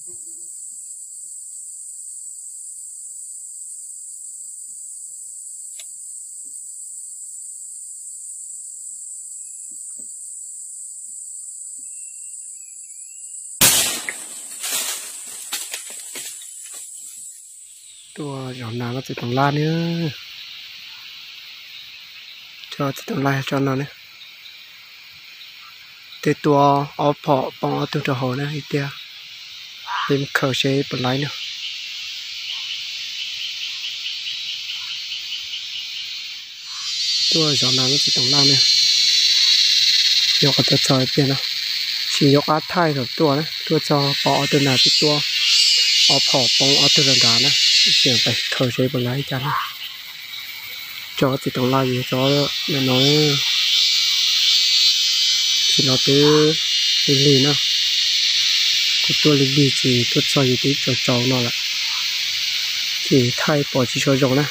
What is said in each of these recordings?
Tuaj zov nas lub txiv toov laj na. Txiv toov laj tso no na. Tej tua ob phom poob ob tug rau hauv na ib tiag. Peb mus khaws seb puas laib na. Tuaj zov nas lub txiv toov laj na. Yog qhov tuaj txog tiag no, tsis yuav qab thaij thaum tuaj na, tuaj txog pom ob tug nas twb tua ob phom poob ob tug rau nrad na. Ib txhia pais khaws seb puas laib cas na. Tso txiv toov laj yuav tso no. Tsis no twb lig lig na. Kuv tuaj lig lig ces tuaj txog ces twb tsaus tsaus no lawm. Ces thaij pom tsis tshua zoo na.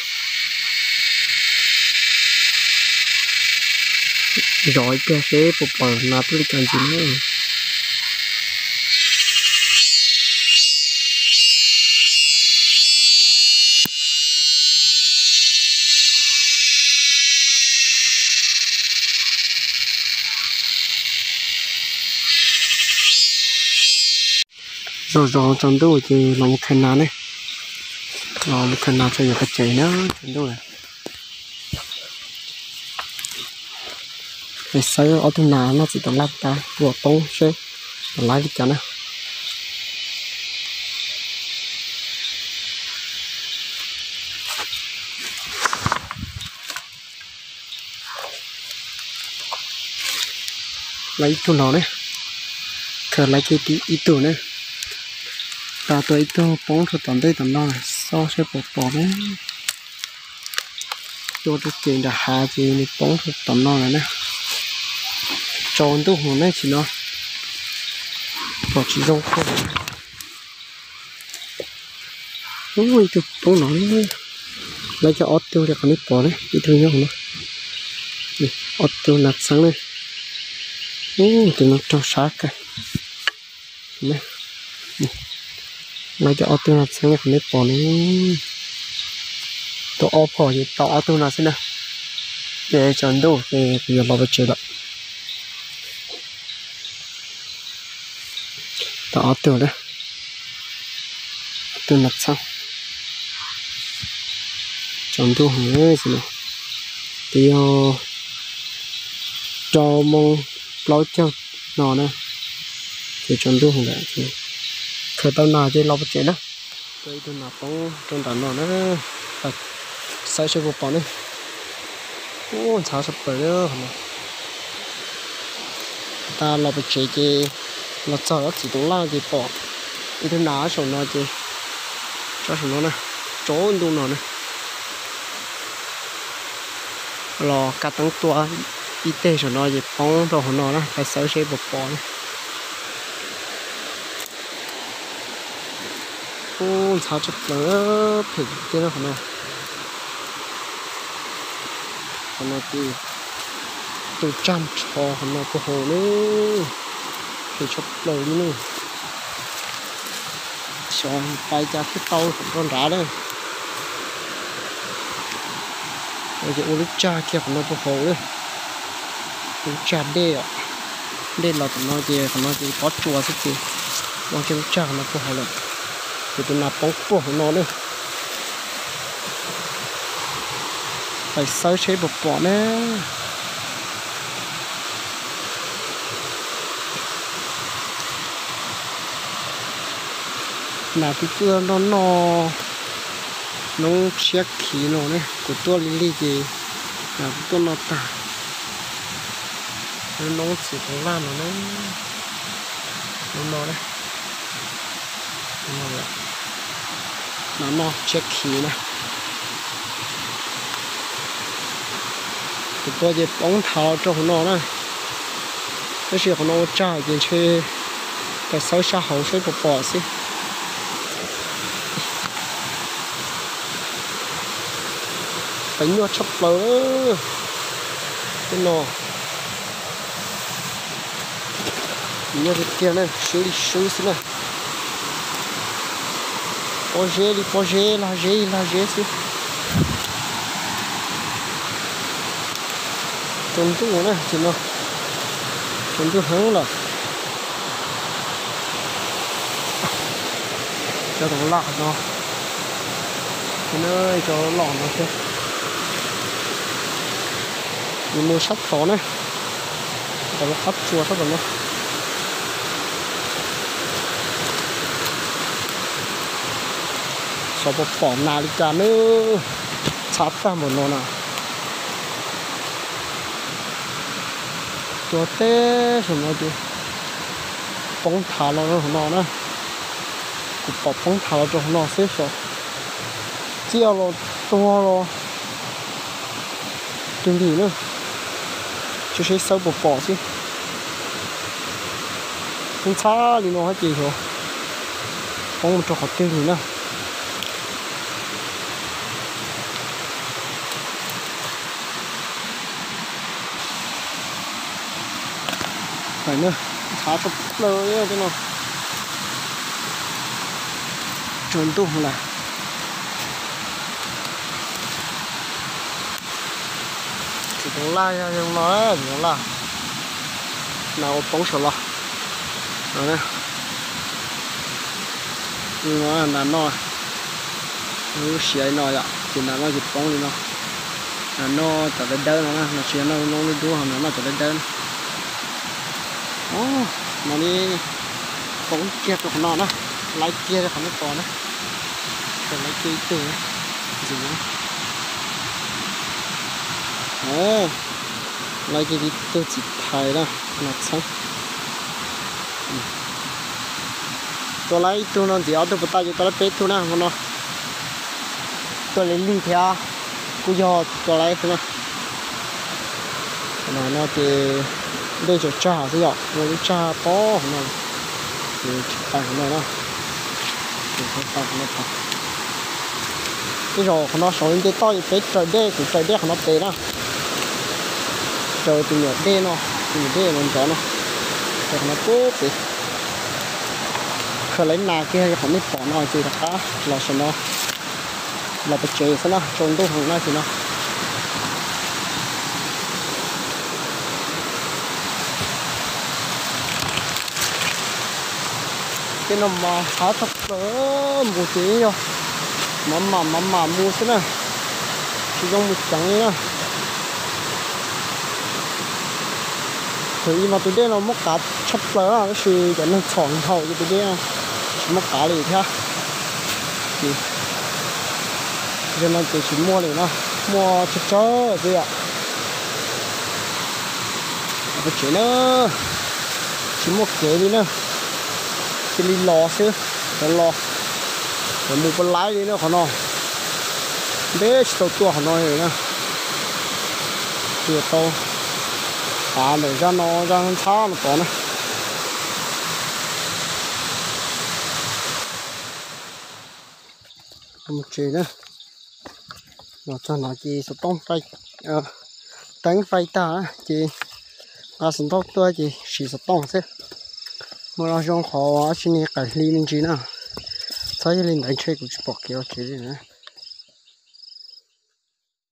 Zov ib pliag seb puas pom nas tuaj li cas ntxiv na. Zov zov tsaus ntuj ces los mus khaws nas ne. Los mus khaws nas tso yuav pais tsev na, tsaus ntuj lawm. Es xawb ob tug nas noj txiv toov laj tas tua poob seb puas laib li cas na. Laib ib tug no ne, khaws laib kiag ib tug ne, tas tua ib tug poob rau tom ntej tom no, xauj seb puas pom ne. Cua rau ces nram hav ces nws poob rau tom no lawm na. Tsaus ntuj hwv ne tsis no pom tsis zoo kawg. Ib tug poob no, laib cov ob tug li qhov nej pom ne, ib tug nyob hauv no. Ob tug nas txheeb ne. Tus no raug sab kawg. Laib cov ob tug nas txheeb li qhov nej pom ne. Tua ob phom ces tau ob tug no xwb na. Ces tsaus ntuj ces kuv yuav los pem tsev lawm. Tau ob tug na, ob tug nas txheeb. Tsaus ntuj heev xwb na, ces yog rau moos plaub caug no na, ces tsaus ntuj heev lawm ces khaws tau nas ces los pem tsev na. Tua ib tug nas poob rau nram no na, xawb seb puas pom ne. Ub, ntxhab tshaj plaws li. Tag los pem tsev ces los txog ob txiv toov laj ces pom ib tug nas saum no ces tso saum no na, tsaus ntuj no na. Los kav teeb tua ib teg saum no ces poob rau hauv no na, pais xawb seb puas pom na. Ub, ntxhab tshaj plaws, phem tiag qhov no. Qhov no ces tus tsag nrho qhov no puag hauv na, phem tshaj plaws li ne. Xyov pais cas thiaj tau saum rau nrad na. Ces ua lub tsag kiag qhov no puag hauv na. Lub tsag dej, dej los tom no ces qhov no ces pob tsuas xwb ces ua kiag lub tsag qhov no puag hauv lawm. Ces tus nas poob puag hauv no na. Pais xawb seb puas pom na. Nas twb tuaj noj noj noob tshiab khiv no ne, kuv tuaj lig lig ces nas twb tuaj noj tag. Lub noob txiv toov laj no ne, lub no, nas noj tshiab khiv na. Kuv tua ces poob nthav rau hauv no na, tab sis qhov no ua tsag ces ntshe pais xawb sab hauv seb puas pom xwb. Pais nyuaj tshaj plaws lub no. Nyuaj tiag tiag na, swb li swb xwb na. Pob zeb li pob zeb, lag zeb lag zeb xwb. Tsaus ntuj na, tsis no, tsaus ntuj heev lawm. Cov tom laj no, cov loj no thiab. Nws mus sab tod na, tom lub qab tsua sab tom no. Xyov puas pom nas li cas nawb, txhav tag npaum no na. Tuag teb saum no ces poob thav los rau hauv no na. Kuv pom poob thav los rau hauv no xwb, xyov ciaj los tuag los twg li na. Tsis seb xawb puas pom xwb. Ntxhab li no ces xyov poob mus rau qhov twg li na. Ntxhab tshaj plaws li no. Tsaus ntuj lawm. Tsis tau laj yog zoo no, tsis tau laj. Nas ua poob saum los. Nas noj, lub siav li no yom, ces nas noj ces poob li no. Nas noj cov dawb dawb no na, nas tsis yog noj lub dub, nas noj cov dawb dawb na. Mas li poob kiag rau qhov no na, laib kiag rau qhov nej pom na. Laib kiag ib tug ntxiv na. Laib kiag ib tug txiv thais na, nas txheeb. Tua laib ib tug no ntxiv, ob tug puas tag, ces tua laib peb tug na hmo no. Tua li lig thiab, kuj yog tua laib xwb na. Qhov no ces dej tseem tsag xwb yom, ua lub tsag pob hauv no, ces tsis tau hauv no na. Ces tsis tau hauv no tag. Tej zaum qhov no saud li nce toj ces peb raws dej, kuv raws dej qhov no pem na. Raws tus nyuam dej no, tus nyuam dej no ntov no, raws qhov no pub pem. Khaws laib nas kiag qhov nej pom no ces rov qab los saum no, los pem tsev xwb na, tsaus ntuj heev na ces no. Tej no mas ntxhab tshaj plaws, mus ces yog mam mam mam mam mus xwb na, tsis zoo mus ceev li na. Thaum ub mas tus dej no muab qav tshaj plaws na, tab sis cov neeg txhom nkaus ces tus dej tsis muab qav li thiab. Ces zaum no ces tsis muaj li na, muaj tsawg tsawg xwb yom. Pem tsev na, tsis muaj kev li na, cia li los xwb, cov los, cov mus puas laib li na qhov no. Ntev tsis tau tuaj qhov no li na, ces tau tav ntawm zaj no, zaj ntxhab no tod na. Mus tsev na. Los txog no ces xov tooj, teeb fais tag ces nqa xov tooj tuaj ces siv xov tooj xwb. Mus los zoo qhov tsis ni qaim hli me ntsis na. Txhob yog li ntawd ntshe kuv tsis pom kev ua tsev li na.